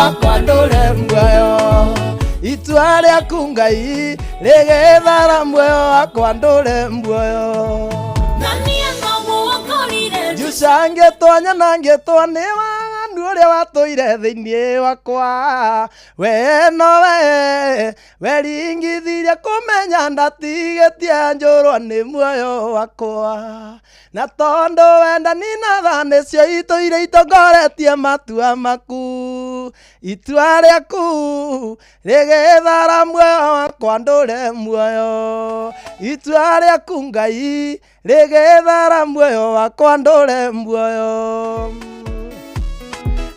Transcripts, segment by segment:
Wakwa ndũre muoyo. Itua rĩaku Ngai rĩgĩthara muoyo wakwa ndũre muoyo. Na niĩ noguo ngorire. Njuca ngĩtwo nyona ngĩtwo nĩ waganu ũrĩa watũire thĩinĩ wakwa. We nowe weringithirie kũmenya ndatigĩtie njũrwo nĩ muoyo wakwa. Na tondũ wendani na tha nĩcio itũire itongoretie matua maku. Itua rĩaku rĩgĩthara muoyo wakwa ndũre muoyo. Itua rĩaku Ngai rĩgĩthara muoyo wakwa ndũre muoyo.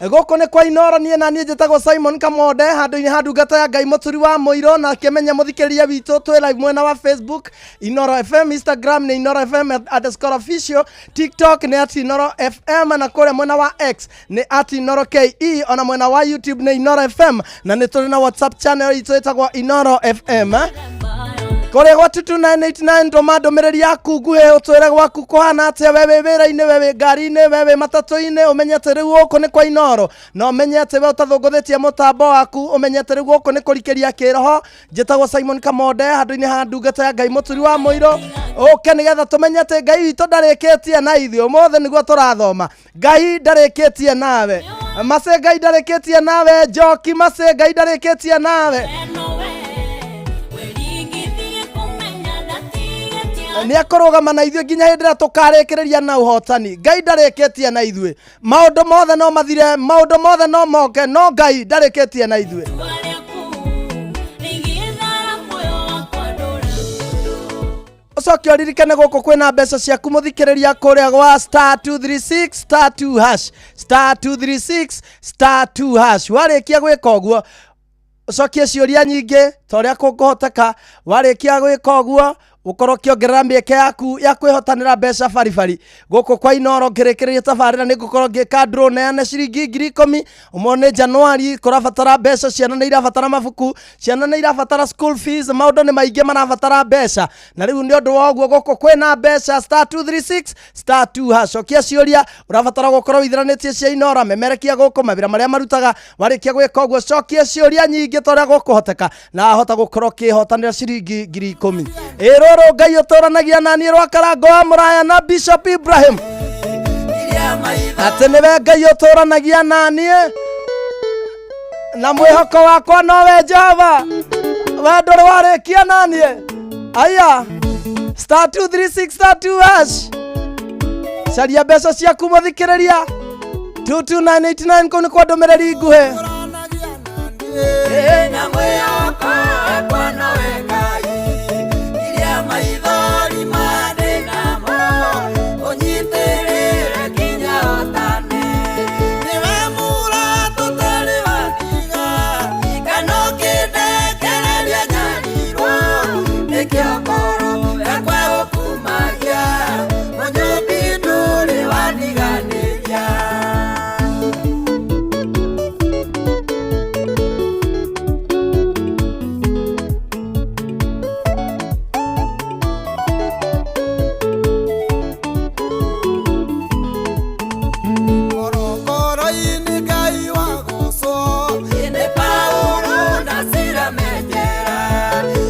Gũkũ nĩ kwa Inoro, niĩ na niĩ njĩtagwo Simon Kamonde, handũ-inĩ ha ndungata ya Ngai Mũturi wa Mũirũ. Na kĩmenya mũthikĩrĩria witũ, twĩ live mwena wa Facebook Inoro FM, Instagram nĩ Inoro FM underscore official, TikTok nĩ at Inoro FM, na kũrĩa mwena wa X nĩ at Inoro KE, ona mwena wa YouTube nĩ Inoro FM, na nĩ tũrĩ na WhatsApp channel itũ ĩtagwo Inoro FM. Kũrĩa gwa 22989, tũma ndũmĩrĩri yaku nguhĩ ũtwĩre gwaku kũhana atĩa. We wĩ wĩra-inĩ, we wĩ ngari-inĩ, we wĩ matatũ-inĩ, ũmenye atĩ rĩu gũkũ nĩ kwa Inoro, na ũmenye atĩ we ũtathũngũthĩtie mũtambo waku, ũmenye atĩ rĩu gũkũ nĩ kũrikĩria kĩroho. Njĩtagwo Simon Kamonde, handũ-inĩ ha ndungata ya Ngai Mũturi wa Mũirũ. Ũke nĩgetha tũmenye atĩ Ngai witũ ndarĩkĩtie na ithuĩ. Ũmũthĩ nĩguo tũrathoma Ngai ndarĩkĩtie nawe. Mace, Ngai ndarĩkĩtie nawe. Njoki Mace, Ngai ndarĩkĩtie nawe. Nowe weringithirie kũmenya ndatigĩtie. Nĩ akũrũgama na ithuĩ nginya hĩndĩ ĩrĩa tũkarĩkĩrĩria na ũhotani. Ngai ndarĩkĩtie na ithuĩ. Maũndũ mothe no mathire, maũndũ mothe no moke, no Ngai ndarĩkĩtie na ithuĩ. Itua rĩaku rĩgĩthara muoyo wakwa ndũre. Ũcoke ũririkane gũkũ kwĩna mbeca ciaku, mũthikĩrĩria, kũrĩa gwa star 236 star 2 hash, star 236 star 2 hash. Warĩkia gwĩka ũguo, ũcokie ciũria nyingĩ ta ũrĩa kũngĩhoteka. Warĩkia gwĩka ũguo, ũkorwo ũkĩongerera mĩeke yaku ya kwĩhotanĩra mbeca baribari gũkũ kwa Inoro. Ngĩrĩkĩrĩria tabarĩra nĩ ngũkorwo ngĩka draw neane ciringi 10,000. Ũmũthĩ nĩ Januari, kũrabatara mbeca, ciana nĩ irabatara mabuku, ciana nĩ irabatara school fees, maũndũ nĩ maingĩ marabatara mbeca. Na rĩu nĩ ũndũ wa ũguo gũkũ kwĩna mbeca, star 236 star 2 hash. Cokia ciũria, ũrabatara gũkorwo wĩitheranĩtie cia Inora, memerekia gũkũ mawĩra marĩa marutaga. Warĩkia gwĩka ũguo, cokia ciũria nyingĩ ta ũrĩa gũkũhoteka, na ahota gũkorwo ũkĩhotanĩra ciringi 10,000. Ĩ rũrũ Ngai ũtũranagia na niĩ, rwakarango wa mũraya na Bishop Ibrahim, atĩ nĩwe Ngai ũtũranagia na niĩ na mwĩhoko wakwa nowe Jehova, we ndũrĩ warĩkia na niĩ. Aya, star 236 star 2 hash, caria mbeca ciaku, mũthikĩrĩria. 22989, kũu nĩ kwa ndũmĩrĩri nguhĩ. Na mwĩhoko wakwa nowe Ngai, iria maithori marĩ namo ũnyitĩrĩre nginya ũtane. Nĩwe mũrata ũtarĩ watiga kana ũkĩndekereria nyarirwo, nĩkĩo ngoro yakwa ũkumagia, mũnyũmbi ndũrĩ wandiganĩria. Korokoro-inĩ Ngai wagocwo. Nĩ Paulo na Sila menjera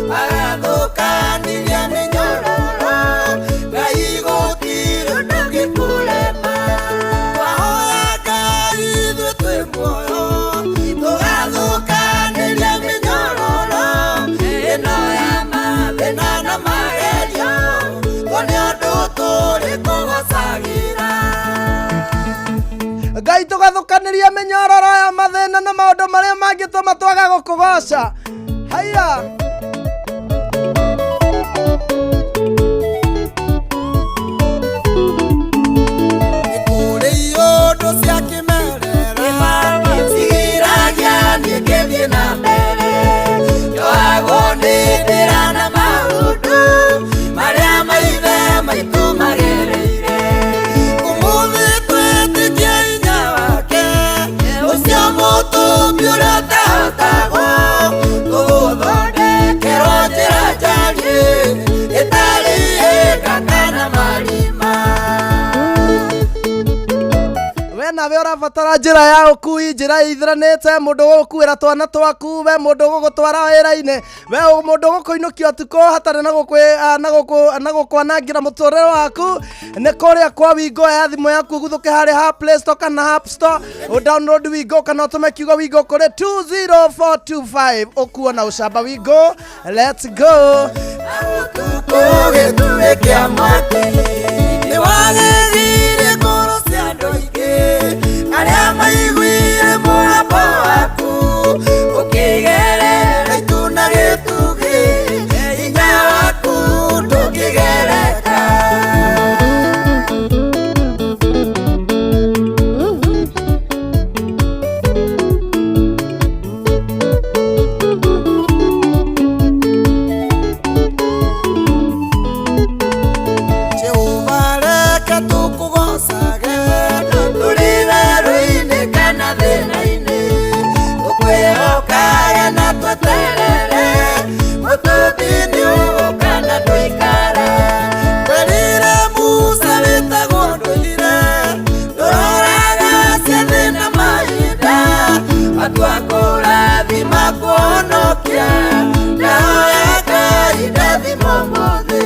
magathũkanirie mĩnyororo, Ngai gũtirĩ ũndũ ũngĩkũrema. Twahoya Ngai ithuĩ twĩ muoyo, tũgathũkanĩria mĩnyororo ĩno ya mathĩna na magerio, tuone ũndũ tũrĩ kũgocagĩra. Ngai, tũgathũkanĩria mĩnyororo ya mathĩna na maũndũ marĩa mangĩtũma twaga gũkũgoca. Haiya. Kũrĩ iũndũ cia kĩmerera cigiragia niĩ ngĩthiĩ na mbere, njohagwo nĩ ndĩra na maũndũ marĩa maithe maitũ magereire. Ũmũthĩ twĩtĩkie hinya wake ũcio mũtũmbi ũrĩa ũtahotagwo, tũgũthondekerwo njĩra njariĩ ĩtarĩ ihĩnga kana marima. We We nawe ũrabatara njĩra ya ũkui, njĩra ĩithĩranĩte, mũndũ ũgũkuĩra twana twaku, we mũndũ ũgũgũtwara wĩra-inĩ, we mũndũ ũgũkũinũkia ũtukũ hatarĩ na na gũkwanangĩra mũtũrĩre waku. Nĩ kũrĩa kwa Wingo. Ya thimũ yaku ũguthũke harĩa ha Play Store kana App Store, ũdownload Wingo kana ũtũme kiugo Wingo kũrĩ 20425, ũkuo na ũcamba. Wingo, let's go. Gĩturĩ kĩa mwaki nĩ wagĩrire ngoro cia andũ aingĩ arĩa maiguire mũgambo waku, ũkĩgerera itu na gĩtugĩ, hinya waku ndũngĩgereka. Jehova, reke tũkũgocage tũrĩ werũ-inĩ kana thĩna-inĩ, tũkwĩhokage na tweterere mũtũmbi nĩ ũgũka na ndũikara. Twerire Musa wĩtagwo ndũire, ndũroraga ciathĩ na mahinda, matua kũrathima kũhonokia, ndahoya Ngai ndathimwo ũmũthĩ.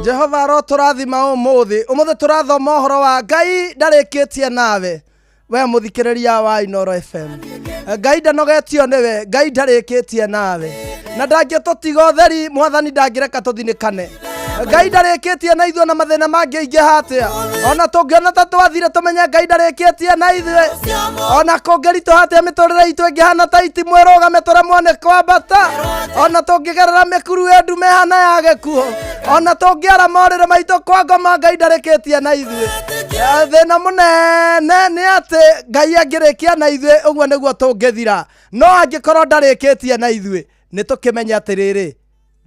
Jehova arotũrathima ũmũthĩ. Ũmũthĩ tũrathoma ũhoro wa Ngai ndarĩkĩtie nawe. We mũthikĩrĩria wa Inoro FM, Ngai ndanogetio nĩwe, Ngai ndarĩkĩtie nawe na ndangĩtũtiga ũtheri. Mwathani ndangĩreka tũthinĩkane. Ngai ndarĩkĩtie na ithuĩ na mathĩna mangĩingĩha atĩa. Ona tũngĩona ta twathire, tũmenye Ngai ndarĩkĩtie na ithuĩ. Ona kũngĩritũha atĩa, mĩtũrĩre itũ ĩngĩhana ta itimũ ĩrũgame tũremwo nĩ kwambata, ona tũngĩgerera mĩkuru ĩ ndume ĩhana ya gĩkuũ, ona tũngĩara morĩrĩ maitũ kwa ngoma, Ngai ndarĩkĩtie na ithuĩ. Thĩna mũnene nĩ atĩ Ngai angĩrĩkia na ithuĩ, ũguo nĩguo tũngĩthira. No angĩkorwo ndarĩkĩtie na ithuĩ, nĩ tũkĩmenye atĩrĩrĩ,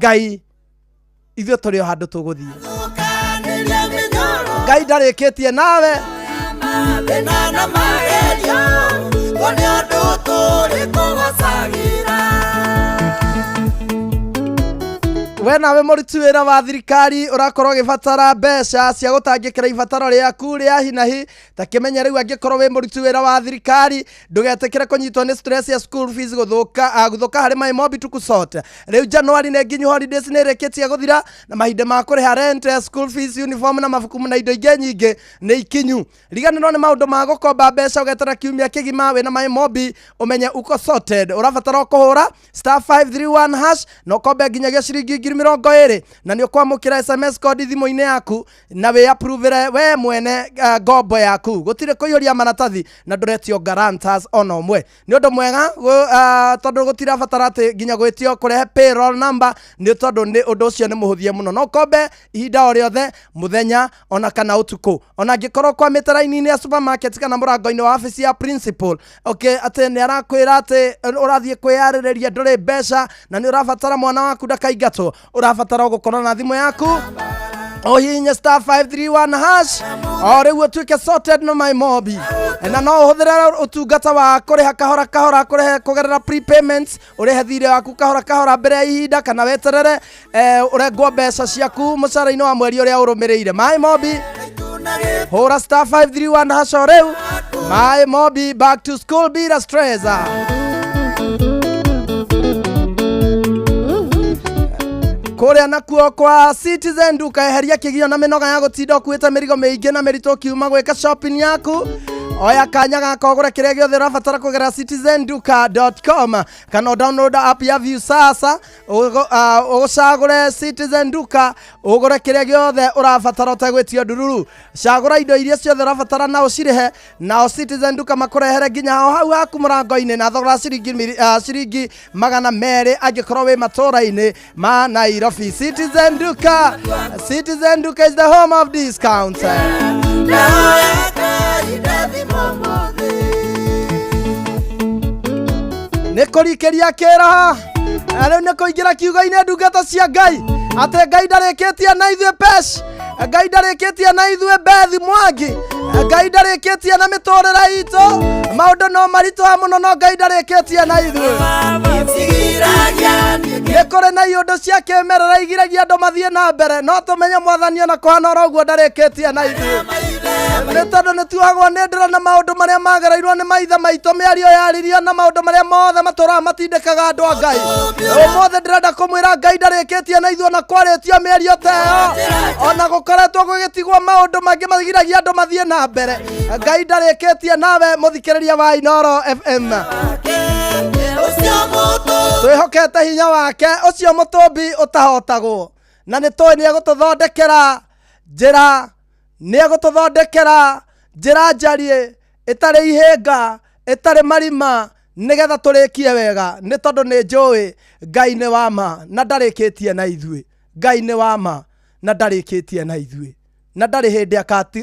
Ngai ithuĩ tũrĩ o handũ tũgũthiĩ. Thũkanĩria mĩnyoro Ngai ndarĩkĩtie nawe. Mathĩna na magerio, to nĩ ũndũ tũrĩ kũgocagĩra. We nawe mũruti wĩra wa thirikari ũrakorwo ũgĩbatara mbeca cia gũtangĩkĩra ibataro rĩaku rĩa hinahi, ta kĩmenye rĩu, angĩkorwo wĩ mũruti wĩra wa thirikari, ndũgetĩkĩre kũnyitwo nĩ stress ya school fees gũthũka, gũthũka harĩ MyMobi tukusort. Rĩu January nĩ nginyu, holidays nĩ ĩrĩkĩtie gũthira, na mahinda ma kũrĩha rent, school fees, uniform na mabuku na indo ingĩ nyingĩ nĩ ikinyu. Riganĩrwo nĩ maũndũ ma gũkomba mbeca ũgetera kiumia kĩgima. Wĩna MyMobi ũmenye uko sorted. Ũrabatara o kũhũra *531# na ũkombe nginyagia ciringi 20,000, na nĩ ũkwamũkĩra SMS code thimũ-inĩ yaku na wĩ approve we mwene ngombo yaku. Gũtirĩ kũiyũria maratathi na ndũretio guarantors ona ũmwe. Nĩ ũndũ mwega tondũ gũtirabatara atĩ nginya gwĩtio kũrehe payroll number, nĩ tondũ nĩ ũndũ ũcio nĩ mũhũthie mũno. No ũkombe ihinda o rĩothe, mũthenya ona kana ũtukũ, ona angĩkorwo kwamĩte raini-inĩ ya supermarket kana mũrango-inĩ wa wabici ya principal. Okay, atĩ nĩ arakwĩra atĩ ũrathiĩ kwĩyarĩrĩria, ndũrĩ mbeca na nĩ ũrabatara mwana waku ndakaingatwo, ũrabatara o gũkorwo na thimũ yaku, ũhihinye *531# o rĩu ũtuĩke sorted no MyMobi. Na no ũhũthĩre ũtungata wa kũrĩha kahora kahora, kũrĩha kũgerera prepayments, ũrĩhe thirĩ waku kahora kahora mbere ya ihinda, kana weterere ũrengwo mbeca ciaku mũcara-inĩ wa mweri ũrĩa ũrũmĩrĩire. MyMobi, hũra *531# o rĩu. MyMobi, back to school bila stress. Kũrĩa nakuo kwa Citizen Duka, eheria kĩgio na mĩnoga ya gũtinda ũkuĩte mĩrigo mĩingĩ na mĩritũ ũkiuma gwĩka shopping yaku. Oya kanya gaka ũgũre kĩrĩa gĩothe ũrabatara kũgerera citizenduka.com kana download app ya Viusasa, ũcagũre Citizen Duka, ũgũre kĩrĩa gĩothe ũrabatara ũtegwĩtio ndururu. Cagũra indo iria ciothe ũrabatara na ũcirĩhe, nao Citizen Duka makũrehere nginya o hau haku mũrango-inĩ na thogora ciringi 200 angĩkorwo wĩ matũra-inĩ ma Nairobi. Citizen Duka, Citizen Duka is the home of discounts. Ndahoya Ngai ndathimwo ũmũthĩ. Nĩ kũrikĩria kĩraha na rĩu nĩ kũingĩra kiugo-inĩ, ndungata cia Ngai, atĩ Ngai ndarĩkĩtie na ithuĩ. Pesh, Ngai ndarĩkĩtie na ithuĩ. Bethi Mwangi, Ngai ndarĩkĩtie na mĩtũrĩre itũ. Maũndũ no maritũha mũno, no Ngai ndarĩkĩtie na ithuĩ. Ndigiragia niĩ. Nĩ kũrĩ na iũndũ cia kĩmerera igiragia andũ mathiĩ na mbere, no tũmenye mwathani ona kũhana oro ũguo ndarĩkĩtie na ithuĩ, nĩ tondũ nĩ tuohagwo nĩ ndĩra na maũndũ marĩa magereirwo nĩ maithe maitũ, mĩario yaririo na maũndũ marĩa mothe matũraga matindĩkaga andũ a Ngai. Ũmũthĩ ndĩrenda kũmwĩra Ngai ndarĩkĩtie na ithuĩ, ona kwarĩtio mĩario ta ĩyo, ona gũkoretwo gũgĩtigwo maũndũ mangĩ magiragia andũ mathiĩ na mbere, Ngai ndarĩkĩtie nawe, mũthikĩrĩria wa Inoro FM. Ũcio mũtũ Twĩhokete hinya wake ũcio mũtũmbi ũtahotagwo, na nĩ tũĩ nĩ egũtũthondekera njĩra, nĩ egũtũthondekera njĩra njariĩ ĩtarĩ ihĩnga, ĩtarĩ marima, nĩgetha tũrĩkie wega, nĩ tondũ nĩ njũĩ Ngai nĩ wa ma na ndarĩkĩtie na ithuĩ. Ngai nĩ wa ma na ndarĩkĩtie na ithuĩ, na ndarĩ hĩndĩ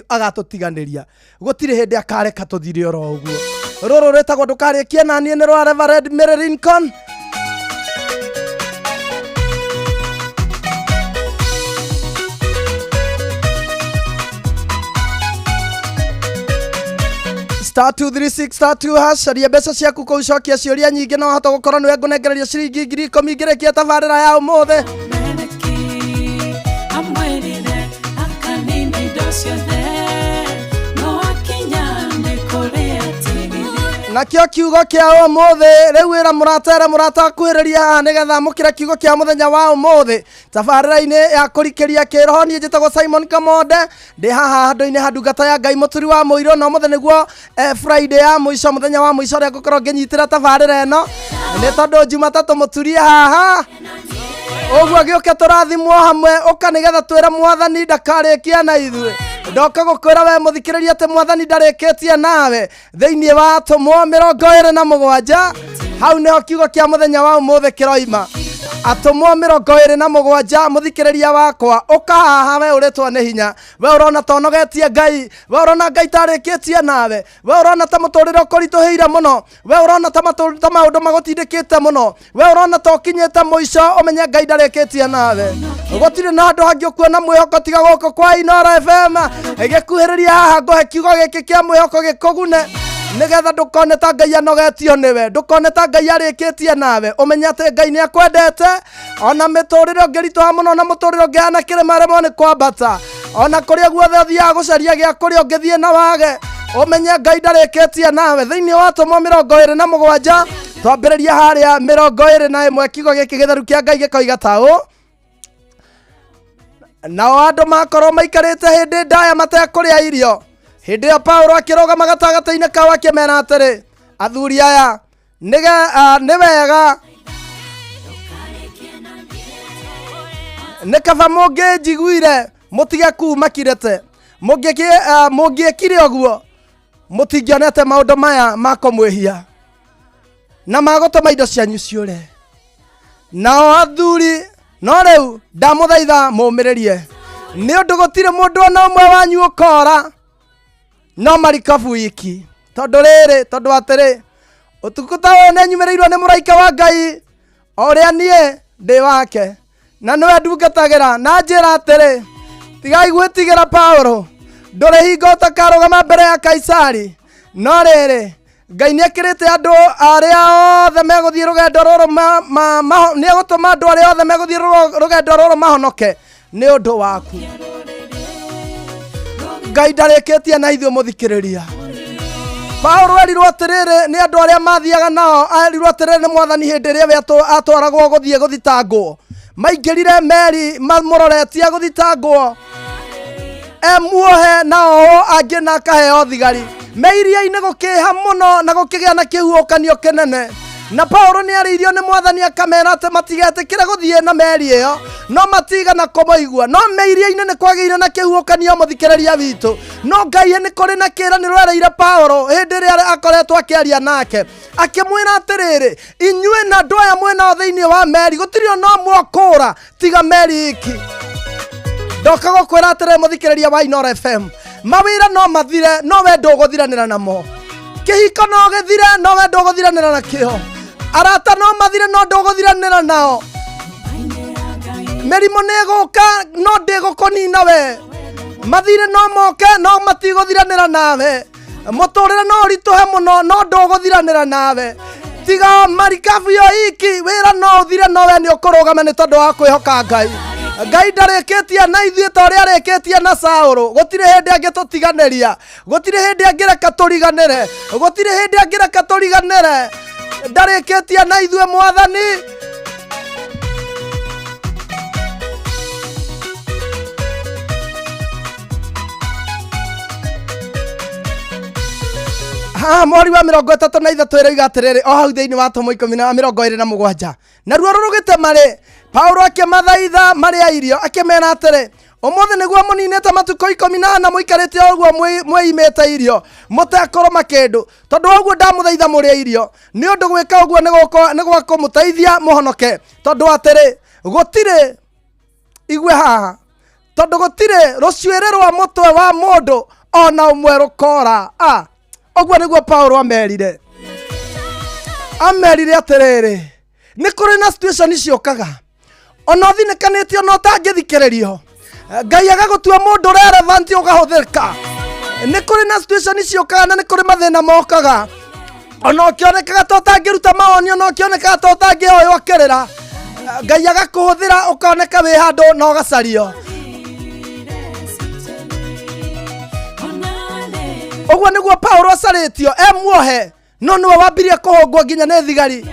agatũtiganĩria, gũtirĩ hĩndĩ akareka tũthire oro ũguo. Rũrũ rwĩtagwo "Ndũkarĩkie na Niĩ", nĩ rwa Reverend Mary Lincoln. *236*2#, caria mbeca ciaku kũu, cokia ciũria nyingĩ, no wahota gũkorwo nĩwe ngũnengereria ciringi 10,000 ngĩrĩkia tabarĩra ya ũmũthĩ. Meleki amwĩrire akanina indo ciothe, no akinya nĩ kũrĩ atigire. Nakĩo kiugo kĩa ũmũthĩ rĩu, wĩra mũrata, ĩra mũrata akuhĩrĩria haha nĩgetha amũkĩre kiugo kĩa mũthenya wa ũmũthĩ tabarĩra-inĩ ya kũrikĩria kĩroho. Niĩ njĩtagwo Simon Kamonde, ndĩ haha handũ-inĩ ha ndungata ya Ngai Mũturi wa Mũirũ, na ũmũthĩ nĩguo Friday ya mũico, mũthenya wa mũico ũrĩa ngũkorwo ngĩnyitĩra tabarĩra ĩno, nĩ tondũ Jumatatũ mũturie haha ũguo. Gĩũke tũrathimwo hamwe, ũka nĩgetha twĩre mwathani ndakarĩkia na ithuĩ. Ndoka gũkwĩra we mũthikĩrĩria atĩ mwathani ndarĩkĩtie nawe. Thĩinĩ wa Atũmwo 27, hau nĩho kiugo kĩa mũthenya wa ũmũthĩ kĩroima. Atũmwo 27. Mũthikĩrĩria wakwa, ũka haha we ũrĩtwo nĩ hinya, we ũrona ta ũnogetie Ngai, we ũrona Ngai tarĩkĩtie nawe, we ũrona ta mũtũrĩre ũkũritũhĩire mũno, we ũrona ta maũndũ magũtindĩkĩte mũno, we ũrona ta ũkinyĩte mũico, ũmenye Ngai ndarĩkĩtie nawe. Gũtirĩ na handũ hangĩ ũkuona mwĩhoko tiga gũkũ kwa Inoro FM. Gĩkuhĩrĩria haha ngũhe kiugo gĩkĩ kĩa mwĩhoko gĩkũgune, nĩgetha ndũkone ta Ngai anogetio nĩwe, ndũkone ta Ngai arĩkĩtie nawe. Ũmenye atĩ Ngai nĩ akwendete, ona mĩtũrĩre ũngĩritũha mũno, na mũtũrĩre ũngĩhana kĩrĩma rĩmwe nĩ kwambata, ona kũrĩa guothe ũthiaga gũcaria gĩa kũrĩa ũngĩthiĩ na wage, ũmenye Ngai ndarĩkĩtie nawe. Thĩinĩ wa Atũmwo 27, twambĩrĩria harĩa 21, kiugo gĩkĩ gĩtheru kĩa Ngai gĩkoiga ta ũũ: "Nao andũ makorwo maikarĩte hĩndĩ ndaya matekũrĩa irio, hĩndĩ ĩyo Paulo akĩrũgama gatagatĩ-inĩ kao akĩmera atĩrĩ, 'Athuri aya, nĩ wega nĩ kaba mũngĩnjiguire mũtige kuuma Kirete. Mũngĩekire ũguo, mũtingĩonete maũndũ maya ma kũmwĩhia na magũtũma indo cianyu ciũre. Nao athuri, no rĩu ndamũthaitha mũmĩrĩrie, nĩ ũndũ gũtirĩ mũndũ ona ũmwe wanyu ũkora, no marikabu iki. Tondũ rĩrĩ, tondũ atĩrĩ, ũtukũ ta ũyũ nĩ nyumĩrĩirwo nĩ mũraika wa Ngai o ũrĩa niĩ ndĩ wake na nĩwe ndungatagĩra, na njĩra atĩrĩ, "Tigai gwĩtigĩra, Paulo, ndũrĩ hingo ũtakarũgama mbere ya Kaisari. No rĩrĩ, Ngai nĩ ekĩrĩte andũ arĩa othe megũthiĩ rũgendo rũrũ nĩ egũtũma andũ arĩa othe megũthiĩ rũgendo rũrũ mahonoke nĩ ũndũ waku." Ngai ndarĩkĩtie na ithuĩ, mũthikĩrĩria. Paulo erirwo atĩrĩrĩ nĩ andũ arĩa mathiaga nao, erirwo atĩrĩrĩ nĩ mwathani hĩndĩ ĩrĩa we atwaragwo gũthiĩ gũthitangwo. Maingĩrire meri mamũroretie gũthitangwo emuohe, na o angĩ na akaheo thigari. Me iria-inĩ gũkĩha mũno na gũkĩgĩa na kĩhuhũkanio kĩnene, na Paulo nĩ arĩirio nĩ mwathani akamera atĩ matigetĩkĩre gũthiĩ na meri ĩyo, no matigana kũmũigua. No me iria-inĩ nĩ kwagĩire na kĩhuhũkanio, mũthikĩrĩria witũ, no Ngai nĩ kũrĩ na kĩĩranĩro erĩire Paulo hĩndĩ ĩrĩa akoretwo akĩaria nake, akĩmwĩra atĩrĩrĩ, "Inyuĩ na andũ aya mwĩnao thĩinĩ wa meri, gũtirĩ ona ũmwe ũkũũra tiga meri iki." Ndoka gũkwĩra atĩrĩrĩ, mũthikĩrĩria wa Inoro FM, mawĩra no mathire, no we ndũgũthiranĩra namo. Kĩhiko no gĩthire, no we ndũgũthiranĩra nakĩo. Arata no mathire, no ndũgũthiranĩra nao. Mĩrimũ nĩ ĩgũka, no ndĩgũkũnina we. Mathirĩ no moke no matigũthiranĩra nawe. Mũtũrĩre no ũritũhe mũno no ndũgũthiranĩra nawe. Tiga marikabu yo iki wĩra no ũthire no we nĩ ũkũrũgama nĩ tondũ wa kwĩhoka Ngai. Ngai ndarĩkĩtie na ithuĩ ta ũrĩa arĩkĩtie na Saũlũ. Gũtirĩ hĩndĩ angĩtũtiganĩria, gũtirĩ hĩndĩ angĩreka tũriganĩre, gũtirĩ hĩndĩ angĩreka tũriganĩre. Ndarĩkĩtie na ithuĩ Mwathani. Haha mweri wa 33 ĩroiga atĩrĩrĩ, o hau thĩinĩ wa tũmũ ikũmi na 27, naruo rũrũgĩte marĩ Paulo akĩmathaitha marĩa irio, akĩmera atĩrĩ, ũmũthĩ nĩguo mũninĩte matukũ 14 mũikarĩte o ũguo mwĩimĩte irio mũtekũrũma kĩndũ, tondũ wa ũguo ndamũthaitha mũrĩe irio, nĩ ũndũ gwĩka ũguo nĩ gwa kũmũteithia mũhonoke, tondũ atĩrĩ gũtirĩ igue haha, tondũ gũtirĩ rũcuĩrĩ rwa mũtwe wa mũndũ ona ũmwe rũkora. Ũguo nĩguo Paulo amerire. Amerire atĩrĩrĩ, nĩ kũrĩ na situation ciũkaga ona ũthinĩkanĩtio na ũtangĩthikĩrĩrio, Ngai agagũtua mũndũ relevant ũgahũthĩka. Nĩ kũrĩ na situation ciũkaga na nĩ kũrĩ mathĩna mokaga, ona ũkĩonekaga ta ũtangĩruta mawoni, ona ũkĩonekaga ta ũtangĩhoywo kĩrĩra, Ngai agakũhũthĩra ũkoneka wĩ handũ na ũgacario. Ũguo nĩguo Paulo acarĩtio e muohe, no nĩwe wambirie kũhũngwo nginya nĩ thigari.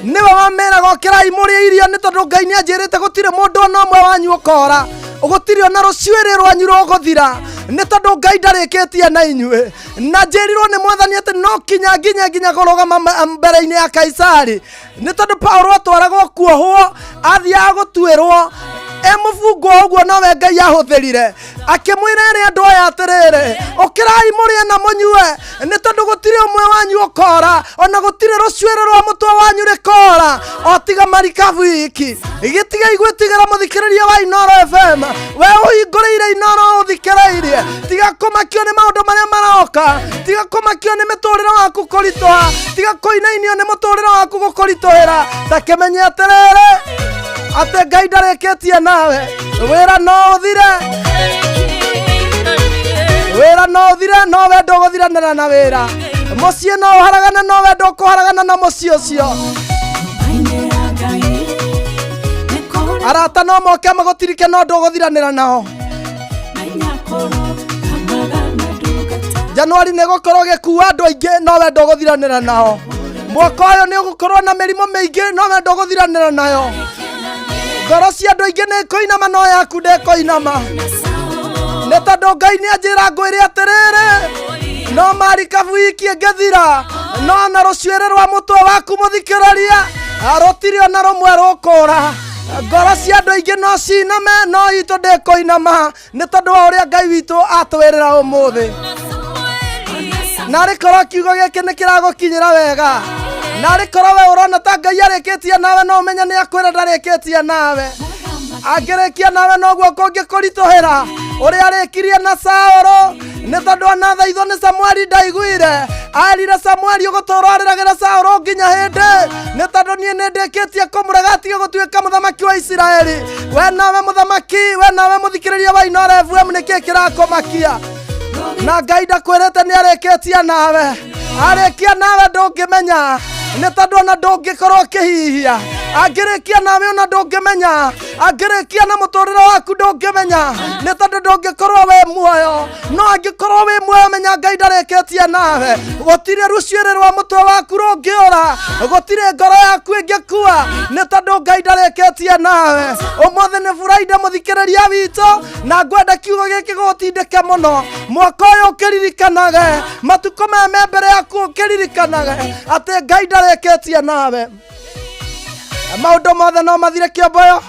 Nĩwe wameraga ũkĩrai mũrĩe irio, nĩ tondũ Ngai nĩ anjĩrĩte gũtirĩ mũndũ ona ũmwe wanyu ũkora, gũtirĩ ona rũcuĩrĩ rwanyu rũgũthira, nĩ tondũ Ngai ndarĩkĩtie na inyuĩ. Na njĩrirwo nĩ Mwathani atĩ no kinya nginya nginya kũrũgama mbere-inĩ ya Kaisari, nĩ tondũ Paulo atwaragwo kuohwo, athiaga gũtuĩrwo e mũbungwo ũguo, nowe Ngai ahũthĩrire akĩmwĩra ĩrĩ andũ aya atĩrĩrĩ, ũkĩrai mũrĩe na mũnyue, nĩ tondũ gũtirĩ ũmwe wanyu ũkora, ona gũtirĩ rũcuĩrĩ rwa mũtwe wanyu rĩkora, o tiga marikabu iki. Gĩtigai gwĩtigĩra mũthikĩrĩria wa Inooro FM, we ũhingũrĩire Inooro ũthikĩrĩirie. Tiga kũmakio nĩ maũndũ marĩa maroka, tiga kũmakio nĩ mĩtũrĩre waku kũritũha, tiga kũinainio nĩ mũtũrĩre waku gũkũritũhĩra. Ta kĩmenye atĩrĩrĩ, atĩ Ngai ndarĩkĩtie nawe. Wĩra no ũthire, wĩra no ũthire, no we ndũgũthiranĩra na wĩra. Mũciĩ no ũharagane, no we ndũkũharagana na mũciĩ ũcio. Arata no moke magũtirike, no ndũgũthiranĩra nao. Januari nĩ gũkorwo gĩkua andũ aingĩ, no we ndũgũthiranĩra nao. Mwaka ũyũ nĩ ũgũkorwo na mĩrimũ mĩingĩ, no we ndũgũthiranĩra nayo. Ngoro cia andũ aingĩ nĩ kũinama, no yaku ndĩkũinama, nĩ tondũ Ngai nĩ anjĩra ngwĩre atĩrĩrĩ, no marikabu iki ĩngĩthira, no na rũcuĩrĩ rwa mũtwe waku mũthikĩrĩria rũtirĩ ona rũmwe rũkũra. Ngoro cia andũ aingĩ no ciname, no itũ ndĩkũinama, nĩ tondũ wa ũrĩa Ngai witũ atwĩrĩra ũmũthĩ. Narĩ korwo kiugo gĩkĩ nĩ kĩragũkinyĩra wega, narĩ korwo we ũrona ta Ngai arĩkĩtie nawe, no ũmenye nĩ akwĩra ndarĩkĩtie nawe. Angĩrĩkia nawe noguo kũngĩkũritũhĩra ũrĩa arĩkirie na Saũlũ, nĩ tondũ anathaithwo nĩ Samueli ndaiguire. Erire Samueli ũgũtũũra arĩragĩra Saũlũ nginya hĩndĩ, nĩ tondũ niĩ nĩ ndĩkĩtie kũmũrega atige gũtuĩka mũthamaki wa Isiraeli. We nawe mũthamaki, we nawe mũthikĩrĩria wa Inooro FM, nĩkĩ kĩrakũmakia? Na Ngai ndakwĩrĩte nĩ arĩkĩtie nawe. Arĩkia nawe ndũngĩmenya, nĩ tondũ ona ndũngĩkorwo ũkĩhihia. Angĩrĩkia nawe ona ndũngĩmenya, angĩrĩkia na mũtũrĩre waku ndũngĩmenya, nĩ tondũ ndũngĩkorwo wĩ muoyo. No angĩkorwo wĩ muoyo, menya Ngai ndarĩkĩtie nawe. Gũtirĩ rũcuĩrĩ rwa mũtwe waku rũngĩũra, gũtirĩ ngoro yaku ĩngĩkua, nĩ tondũ Ngai ndarĩkĩtie nawe. Ũmũthĩ nĩ Friday, mũthikĩrĩria witũ, na ngwenda kiugo gĩkĩ gũgũtindĩke mũno mwaka ũyũ, ũkĩririkanage matukũ maya me mbere yaku, ũkĩririkanage atĩ Ngai ndarĩkĩtie nawe. Maũndũ mothe no mathire kĩomboyo,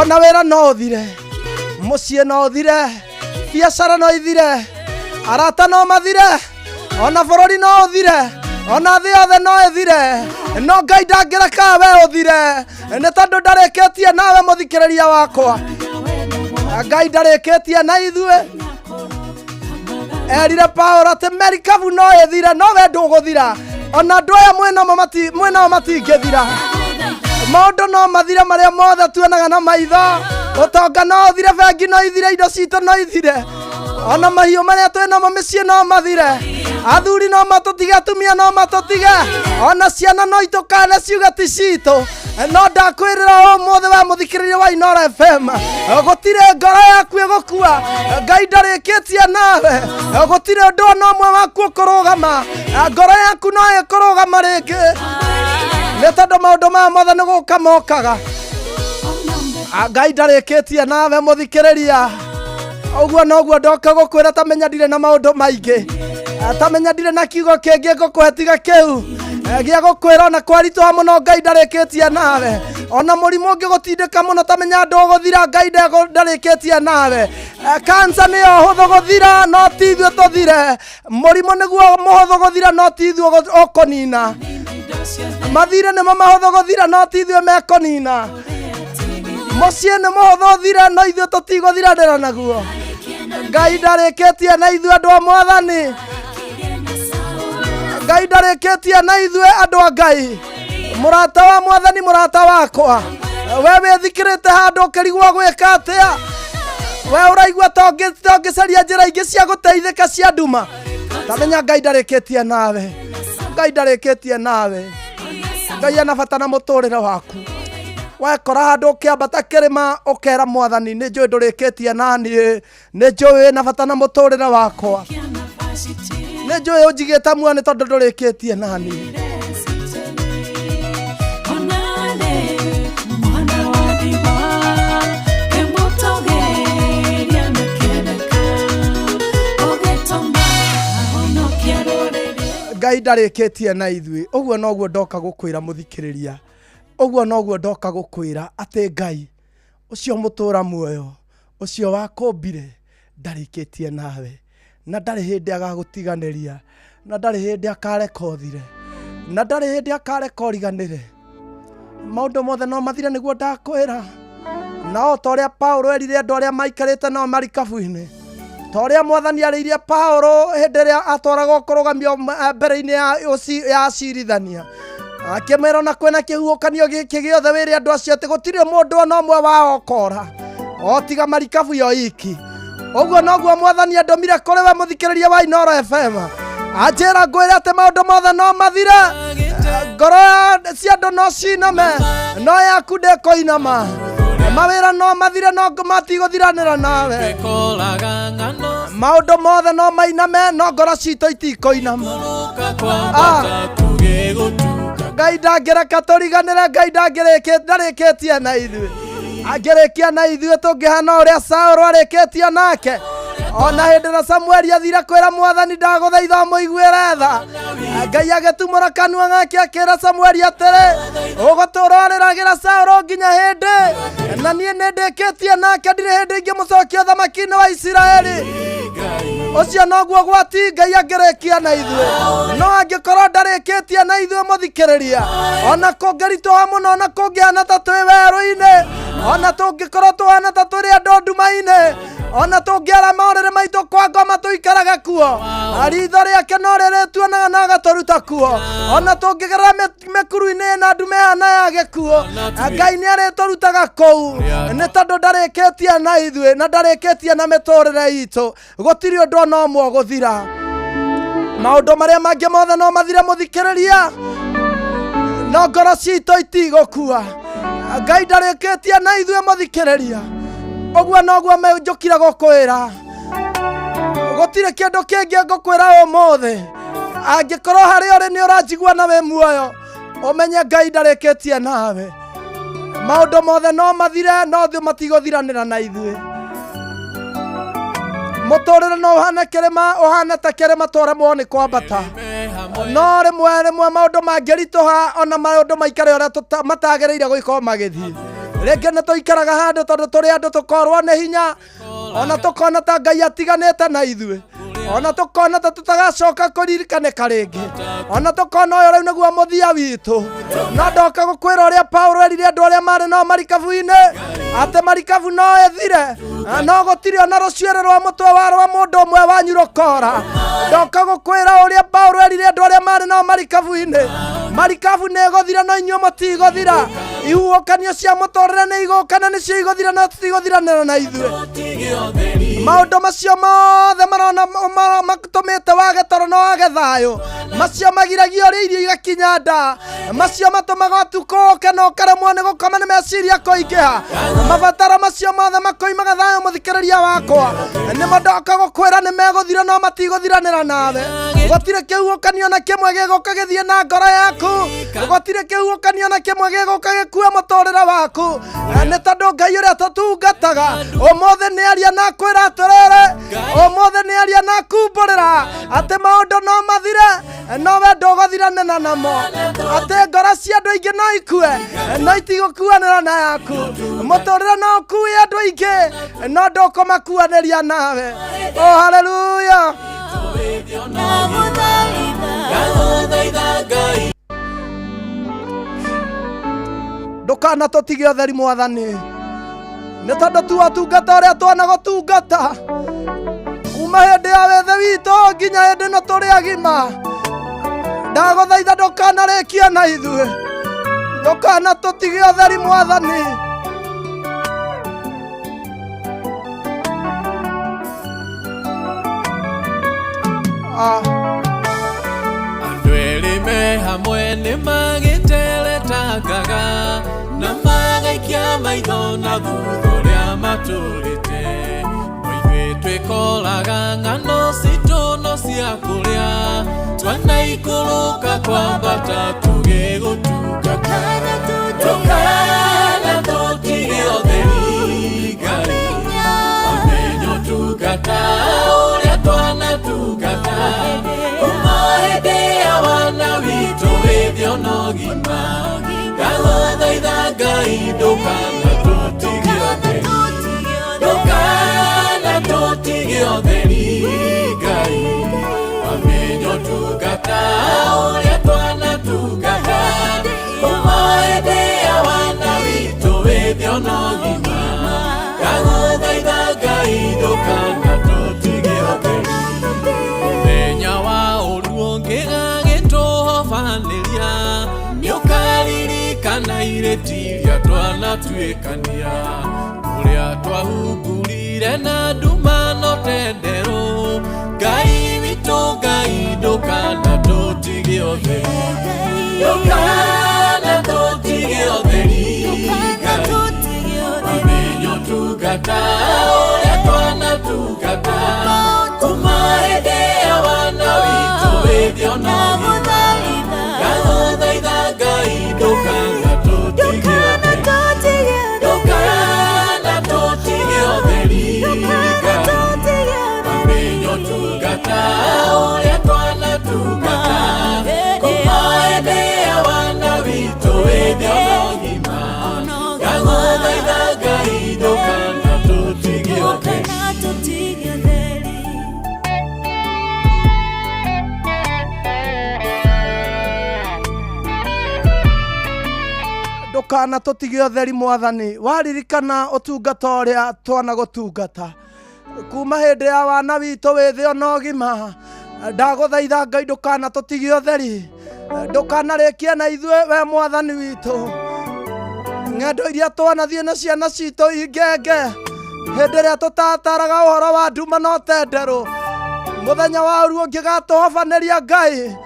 ona wĩra no ũthire, mũciĩ no ũthire, biacara no ithire, arata no mathire, ona bũrũri no ũthire, ona thĩ yothe no ĩthire, no Ngai ndangĩreka we ũthire, nĩ tondũ ndarĩkĩtie nawe. Mũthikĩrĩria wakwa, Ngai ndarĩkĩtie na ithuĩ. Erire Paulo atĩ merikabu no ĩthire, no we ndũgũthira. Ona andũ aya mwĩnao matingĩthira. Maũndũ no mathire marĩa mothe tuonaga na maitho. Ũtonga no ũthire, bengi no ithire, indo citũ no ithire, ona mahiũ marĩa twĩ namo mĩciĩ no mathire, athuri no matũtige, atumia no matũtige, ona ciana no itũkane ciuge ti citũ. No ndakwĩrĩra ũmũthĩ wa mũthikĩrĩria wa Inoro FM, gũtirĩ ngoro yaku ĩgũkua. Ngai ndarĩkĩtie nawe, gũtirĩ ũndũ ona ũmwe waku ũkũrũgama, ngoro yaku no ĩkũrũgama rĩngĩ, nĩ tondũ maũndũ maya mothe nĩ gũka mokaga. Ngai ndarĩkĩtie nawe mũthikĩrĩria. Ũguo noguo ndoka gũkwĩra, ta menya ndirĩ na maũndũ maingĩ, ta menya ndirĩ na kiugo kĩngĩ ngũkũhe tiga kĩu gĩa gũkwĩra. Ona kwaritũha mũno, Ngai ndarĩkĩtie nawe. Ona mũrimũ ũngĩgũtindĩka mũno, ta menya ndũgũthira, Ngai ndarĩkĩtie nawe. Kansa nĩyo hũthũ gũthira, no ti ithuĩ tũthire. Mũrimũ nĩguo mũhũthũ gũthira, no ti ithuĩ ũkũnina. Mathirĩ nĩmo mahũthũ gũthira, no ti ithuĩ mekũnina. Mũciĩ nĩ mũhũthũ ũthire, no ithuĩ tũtigũthiranĩra naguo. Ngai ndarĩkĩtie na ithuĩ andũ a Mwathani. Ngai ndarĩkĩtie na ithuĩ andũ a Ngai. Mũrata wa Mwathani, mũrata wakwa, we wĩthikĩrĩte handũ ũkĩrigwo gwĩka atĩa, we ũraigua ta ũngĩcaria njĩra ingĩ cia gũteithĩka cia nduma, tamenya Ngai ndarĩkĩtie nawe. Ngai ndarĩkĩtie nawe. Ngai ena bata na mũtũrĩre waku. Wekora handũ ũkĩambata kĩrĩma, ũkera Mwathani, nĩ njũĩ ndũrĩkĩtie na niĩ, nĩ njũĩ wĩna bata na mũtũrĩre wakwa, nĩ njũĩ ũnjigĩte muoyo nĩ tondũ ndũrĩkĩtie na niĩ. Onale mwana wa ndigwa kĩmũtũgĩria na kĩtheka ũgĩtũma ahonokia rũrĩrĩ. Ngai ndarĩkĩtie na ithuĩ. Ũguo noguo ndoka gũkwĩra mũthikĩrĩria, ũguo noguo ndoka gũkwĩra atĩ Ngai ũcio mũtũra muoyo, ũcio wakũmbire, ndarĩkĩtie nawe, na ndarĩ hĩndĩ agagũtiganĩria, na ndarĩ hĩndĩ akareka ũthire, na ndarĩ hĩndĩ akareka ũriganĩre. Maũndũ mothe no mathire, nĩguo ndakwĩra. Na o ta ũrĩa Paulo erire andũ arĩa maikarĩte nao marikabu-inĩ, ta ũrĩa Mwathani arĩirie Paulo hĩndĩ ĩrĩa atwaragwo kũrũgamio mbere-inĩ ya acirithania, akĩmwĩra ona kwĩna kĩhuhũkanio gĩkĩ gĩothe, wĩre andũ acio atĩ gũtirĩ mũndũ ona ũmwe wao ũkora o tiga marikabu yo iki. Ũguo noguo Mwathani andũmire kũrĩ we mũthikĩrĩria wa Inoro FM, anjĩra ngwĩre atĩ maũndũ mothe no mathire, ngoro cia andũ no ciname, no yaku ndĩkũinama. Mawĩra no mathire, no matigũthiranĩra nawe. Kolaga ng'ano. Maũndũ mothe no mainame, no ngoro citũ itikũinama. Kũrũka kwambata tũgĩgũtuka. Ngai ndangĩreka tũriganĩre. Ngai ndarĩkĩtie na ithuĩ. Angĩrĩkia na ithuĩ, tũngĩhana ũrĩa Saũlũ arĩkĩtio nake. Ona hĩndĩ ĩrĩa Samueli athire kwĩra Mwathani, ndagũthaitha ũmũiguĩre tha, Ngai agĩtumũra kanua gake akĩra Samueli atĩrĩ, ũgũtũra ũrĩragĩra Saũlũ nginya hĩndĩ? Na niĩ nĩ ndĩkĩtie nake, ndirĩ hĩndĩ ingĩmũcokia ũthamaki-inĩ wa Isiraeli. Ũcio noguo gwati Ngai angĩrĩkia na ithuĩ. No angĩkorwo ndarĩkĩtie na ithuĩ, mũthikĩrĩria, ona kũngĩritũha mũno, ona kũngĩhana ta twĩ werũ-inĩ, ona tũngĩkorwo tũhana ta tũrĩ andũ nduma-inĩ, ona tũngĩara maũrĩrĩ maitũ kwa ngoma tũikaraga kuo, ritho rĩake no rĩrĩtuonaga na agatũruta kuo. Ona tũngĩgerera mĩkuru-inĩ na ndume ĩhana ya gĩkuũ, Ngai nĩ arĩtũrutaga kũu, nĩ tondũ ndarĩkĩtie na ithuĩ na ndarĩkĩtie na mĩtũrĩre itũ. Gũtirĩ ũndũ ona ũmwe ũgũthira. Maũndũ marĩa mangĩ mothe no mathire, mũthikĩrĩria, no ngoro citũ itigũkua. Ngai ndarĩkĩtie na ithuĩ, mũthikĩrĩria. Ũguo noguo njũkire gũkwĩra. Gũtirĩ kĩndũ kĩngĩ ngũkwĩra ũmũthĩ. Angĩkorwo harĩ ũrĩ nĩ ũranjigua na wĩ muoyo, ũmenye Ngai ndarĩkĩtie nawe. Maũndũ mothe no mathire, no thĩ matigũthiranĩra na ithuĩ. Mũtũrĩre no ũhane kĩrĩma, ũhane ta kĩrĩma, twaremwo nĩ kwambata. No rĩmwe rĩmwe maũndũ mangĩritũha, ona maũndũ maikare ũrĩa matagĩrĩire gũkorwo magĩthiĩ, rĩngĩ nĩ tũikaraga handũ tondũ tũrĩ andũ tũkorwo nĩ hinya, ona tũkona ta Ngai atiganĩte na ithuĩ, ona tũkona ta tũtagacoka kũririkanĩka rĩngĩ, ona tũkona ũyũ rĩu nĩguo mũthia witũ. No ndoka gũkwĩra ũrĩa Paulo erire andũ arĩa marĩ nao marikabu-inĩ, atĩ marikabu no ĩthire, no gũtirĩ ona rũcuĩrĩ rwa mũtwe wa rwa mũndũ ũmwe wanyu rũkora. Ndoka gũkwĩra ũrĩa Paulo erire andũ arĩa marĩ nao marikabu-inĩ. Marikabu nĩ ĩgũthira no inyuĩ mũtigũthira. Ihuhũkanio cia mũtũrĩre nĩ igũka na nĩcio igũthira no tũtigũthiranĩra na ithuĩ. Tũtige ũtheri. Maũndũ macio mothe marona matũmĩte wage toro na wage thayũ, macio magiragia ũrĩa irio igakinya nda, macio matũmaga ũtukũ ũke na ũkaremwo nĩ gũkoma nĩ meciria kũingĩha, mabataro macio mothe makoimaga thayũ mũthikĩrĩria wakwa, nĩmo ndoka gũkwĩra nĩ megũthira no matigũthiranĩra nawe. Gũtirĩ kĩhuhũkanio na kĩmwe gĩgũka gĩthiĩ na ngoro yaku, gũtirĩ kĩhuhũkanio na kĩmwe gĩgũka gĩkue mũtũrĩre waku, nĩ tondũ Ngai ũrĩa tũtungataga ũmũthĩ nĩ aria na kwĩra atĩrĩrĩ, ũmũthĩ nĩ aria na kumbũrĩra atĩ maũndũ no mathire no we ndũgũthiranĩra namo, atĩ ngoro cia andũ aingĩ no ikue no itigũkuanĩra na yaku, mũtũrĩre no ũkue andũ aingĩ no ndũkũmakuanĩria nawe. Oh, haleluya. Ndagũthaitha Ngai. Ndũkana tũtige ũtheri mwathani, nĩ tondũ tu watungata ũrĩa twanagũtungata kuma hĩndĩ ya wĩthĩ witũ nginya hĩndĩ ĩno tũrĩ agima. Ndagũthaitha ndũkanarĩkie na ithuĩ, ndũkana tũtige ũtheri mwathani. Ah. Andũ erĩ me hamwe nĩ magĩteretangaga na magaikia maitho na thutha ũrĩa matũrĩte. No ithuĩ twĩkoraga ng'ano citũ no cia kũrĩa, twanaikũrũka kwambata tũgĩgũtungata. Ndũkana tũtige ũtheri Ngai, ũmenye ũtungata ũrĩa twanatungata kuma hĩndĩ ya wana witũ wĩthĩ ona ũgima. Ndagũthaitha Ngai ndũkana tũtige ũtheri, ndũkana tũtige ũtheri Ngai, ũmenye ũtungata ũrĩa twanatungata kuma hĩndĩ ya wana witũ wĩthĩ ona ũgima. Ndagũthaitha Ngai ndũkana tũtige ũtheri. Mũthenya wa ũru ũngĩgagĩtũhobanĩria, nĩũkaririkana irĩti iria twanatuĩkania, ũrĩa twahungurire na nduma no tenderũ. Ngai witũ Ngai ndũkana tũtige ũtheri, ndũkana tũtige ũtheri Ngai, ũmenye ũtungata ũrĩa twanatungata kuma hĩndĩ ya wana witũ wĩthĩ ona ũgima. Ndagũthaitha Ngai ndũkana tũtige ũtheri, ndũkana tũtige ũtheri Ngai, ũmenye ũtungata ũrĩa twanatungata kuma hĩndĩ ya wana witũ wĩthĩ ona ũgima. Ndagũthaitha Ngai ndũkana tũtige ũtheri. Ndũkana tũtige ũtheri mwathani, waririkana ũtungata ũrĩa twanagũtungata kuma hĩndĩ ya wana witũ wĩthĩ ona ũgima. Ndagũthaitha Ngai ndũkana tũtige ũtheri, ndũkanarĩkie na ithuĩ we mwathani witũ. Ng'endo iria twanathiĩ na ciana citũ ingenge hĩndĩ ĩrĩa tũtataraga ũhoro wa nduma no tenderũ, mũthenya wa ũru ũngĩgatũhobanĩria Ngai,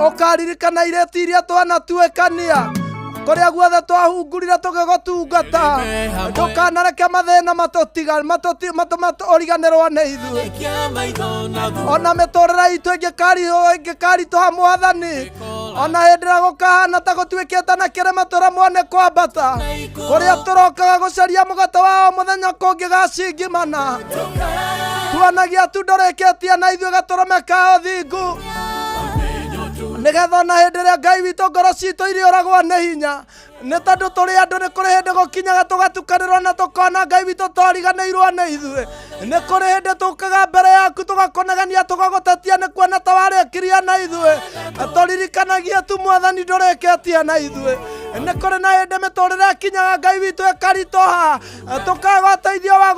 ũkaririkana irĩti iria twanatuĩkania kũrĩa guothe twahungurire tũgĩgũtungata. Ndũkanareke mathĩna ũriganĩrwo nĩ ithuĩ. Aikia maitho na thutha Ona mĩtũrĩre itũ ĩngĩkaritũha mwathani, ona hĩndĩ ĩrĩa gũkahana ta gũtuĩkĩte na kĩrĩma tũremwo nĩ kwambata, kũrĩa tũrokaga gũcaria mũgate wa o mũthenya kũngĩgacingimana, tuonagia tu ndũrĩkĩtie na ithuĩ gatũrũme ka ũthingu, nĩgetha ona hĩndĩ ĩrĩa Ngai witũ ngoro citũ iriũragwo nĩ hinya, nĩ tondũ tũrĩ andũ nĩ kũrĩ hĩndĩ gũkinyaga tũgatukanĩrwo na tũkona Ngai witũ twariganĩirwo nĩ ithuĩ. Nĩ kũrĩ hĩndĩ tũkaga mbere yaku tũgakũnegenia tũgagũtetia nĩ kuona ta warĩkirie na ithuĩ. Tũririkanagie tu mwathani ndũrĩkĩtie na ithuĩ. Nĩ kũrĩ na hĩndĩ mĩtũrĩre ĩkinyaga Ngai witũ ĩkaritũha, tũkaga ũteithio wa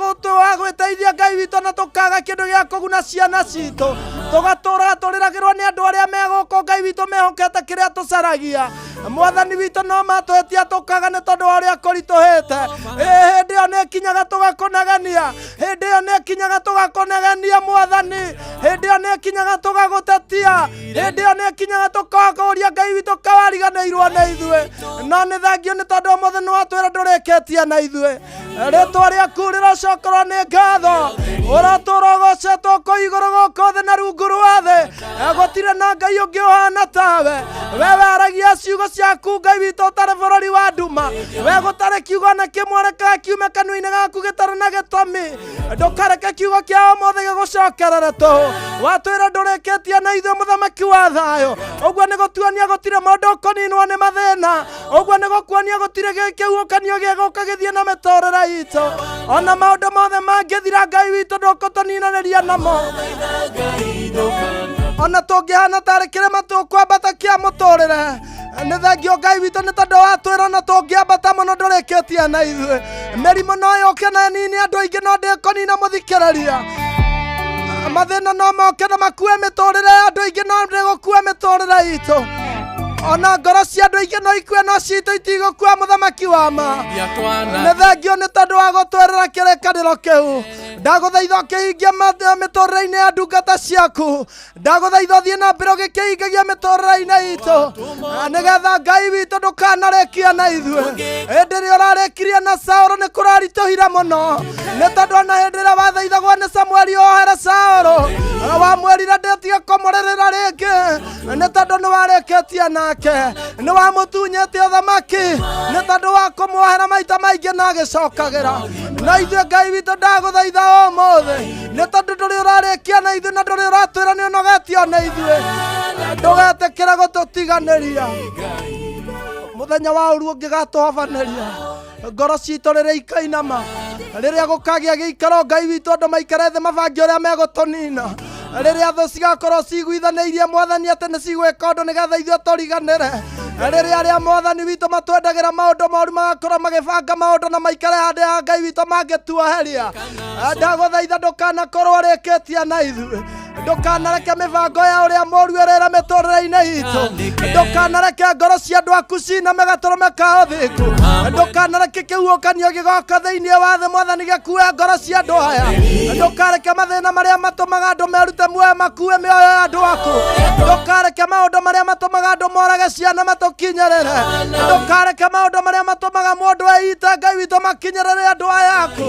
gwĩteithia Ngai witũ, na tũkaga kĩndũ gĩa kũguna ciana citũ. Tũgatũraga tũrĩragĩrwo nĩ andũ arĩa me gũkũ Ngai witũ mehokete kĩrĩa tũcaragia. Mwathani witũ no matũhetia tũkaga nĩ tondũ wa ũrĩa kũritũhĩte. Ĩ hĩndĩ ĩyo nĩ ĩkinyaga tũgakũnegenia, hĩndĩ ĩyo nĩ ĩkinyaga tũgakũnegenia Mwathani, hĩndĩ ĩyo nĩ ĩkinyaga tũgagũtetia, hĩndĩ ĩyo nĩ ĩkinyaga tũkakũria Ngai witũ kawariganĩirwo nĩ ithuĩ. No nĩ thengio nĩ tondũ ũmũthĩ nĩ watwĩra ndũrĩkĩtie na ithuĩ. Rĩtwa rĩaku rĩrocokerwo nĩ ngatho, ũrotũra ũgocetwo kũu igũrũ gũkũ thĩ na rungu rwa thĩ. Gũtirĩ na Ngai ũngĩ ũhana tawe. We waragia ciugo ciaku Ngai witũ ũtarĩ bũrũri wa nduma. We gũtarĩ kiugo na kĩmwe rekaga kiume kanua-inĩ gaku gĩtarĩ na gĩtũmi. Ndũkareke kiugo kĩa ũmũthĩ gĩgũcokerere tũhũ. Watwĩra ndũrĩkĩtie na ithuĩ mũthamaki wa thayũ. Ũguo nĩ gũtuonia gũtirĩ mũndũ ũkũninwo nĩ mathĩna. Ũguo nĩ gũkuonia gũtirĩ kĩhuhũkanio gĩgũka gĩthiĩ na mĩtũrĩre itũ. Ona maũndũ mothe mangĩthira Ngai witũ ndũkũtũninanĩria namo. Ona tũngĩhana tarĩ kĩrĩma tũkwambata kĩa mũtũrĩre, nĩ thengio Ngai witũ nĩ tondũ watwĩra ona tũngĩambata mũno ndũrĩkĩtie na ithuĩ. Mĩrimũ no yũke na ĩnine andũ aingĩ no ndĩkũnina mũthikĩrĩria. Mathĩna no moke na makue mĩtũrĩre ya andũ aingĩ no ndĩgũkua mĩtũrĩre itũ. Ona ngoro cia andũ aingĩ no ikue no citũ itigũkua mũthamaki wa ma. Nĩ thengio nĩ tondũ wa gũtwĩrĩra kĩrĩkanĩro kĩu. Ndagũthaitha ũkĩhingie mĩtũrĩre-inĩ ya ndungata ciaku. Ndagũthaitha ũthiĩ na mbere ũgĩkĩhingagia mĩtũrĩre-inĩ itũ, nĩgetha Ngai witũ ndũkanarĩkia na ithuĩ. Hĩndĩ ĩrĩa ũrarĩkirie na Saũlũ nĩ kũraritũhire mũno, nĩ tondũ ona hĩndĩ ĩrĩa wathaithagwo nĩ Samueli ohere Saũlũ, wamwĩrire ndĩtige kũmũrĩrĩra rĩngĩ, nĩ tondũ nĩ warĩkĩtie nake, nĩ wamũtunyĩte ũthamaki, nĩ tondũ wa kũmuohera maita maingĩ na agĩcokagĩra. Na ithuĩ Ngai witũ ndagũthaitha ũmũthĩ, nĩ tondũ ndũrĩ ũrarĩkia na ithuĩ na ndũrĩ ũratwĩra nĩ ũnogetio nĩ ithuĩ, ndũgetĩkĩre gũtũtiganĩria. Mũthenya wa ũru ũngĩgatũhobanĩria, ngoro citũ rĩrĩa ikainama, rĩrĩa gũkagĩa gĩikaro Ngai witũ andũ maikare thĩ mabange ũrĩa megũtũnina, rĩrĩa thũ cigakorwo ciguithanĩirie Mwathani atĩ nĩ cigwĩka ũndũ nĩgetha ithuĩ tũriganĩre, rĩrĩa arĩa Mwathani witũ matwendagĩra maũndũ moru magakorwo magĩbanga maũndũ na maikare handũ ha Ngai witũ mangĩtuoheria, ndagũthaitha ndũkanakorwo ũrĩkĩtie na ithuĩ. Ndũkanareke mĩbango ya ũrĩa mũru ĩrĩre mĩtũrĩre-inĩ itũ. Ndũkanareke ngoro cia andũ aku ciname gatũrũme ka ũthingu. Ndũkanareke kĩhuhũkanio gĩgoka thĩinĩ wa thĩ Mwathani gĩkue ngoro cia andũ aya. Ndũkareke mathĩna marĩa matũmaga andũ merute muoyo makue mĩoyo ya andũ aku. Ndũkareke maũndũ marĩa matũmaga andũ morage ciana matũkinyĩrĩre. Ndũkareke maũndũ marĩa matũmaga mũndũ eite Ngai witũ makinyĩrĩre andũ aya aku.